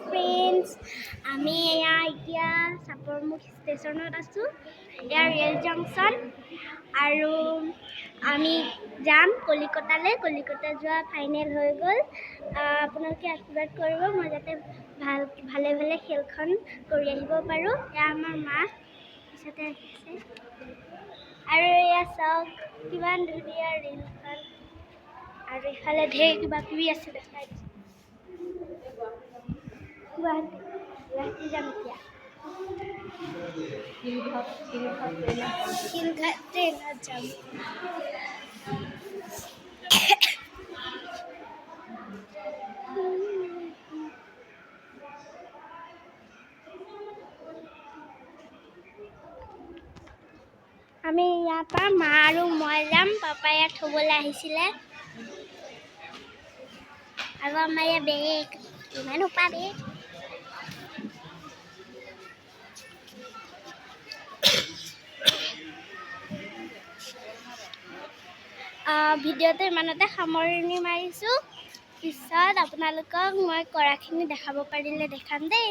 Friends, আমি এয়া এতিয়া চাপৰমুখ ষ্টেচনত আছোঁ। এয়া ৰেল জংচন আৰু আমি যাম কলিকতালৈ। কলিকতা যোৱা ফাইনেল হৈ গ'ল। আপোনালোকে আশীৰ্বাদ কৰিব, মই যাতে ভালে ভালে খেলখন কৰি আহিব পাৰোঁ। এয়া আমাৰ মা পিছতে আহিছে। আৰু এয়া চাওক, কিমান ধুনীয়া ৰেলখন। আৰু ইফালে ঢেৰ কিবা কিবি আছে, দেখাই দিছোঁ। গুৱাহাটী, গুৱাহাটী যাম এতিয়া। শিলঘাট ট্ৰেইনত যাম। আমি ইয়াৰ পৰা মা আৰু মই যাম। পাপা ইয়াত থ'বলৈ আহিছিলে। আৰু আমাৰ ইয়াৰ বেগ, ইমান সোপা বেগ। ভিডিঅ'টো ইমানতে সামৰণি মাৰিছোঁ। পিছত আপোনালোকক মই কৰাখিনি দেখাব পাৰিলে দেখাম দেই।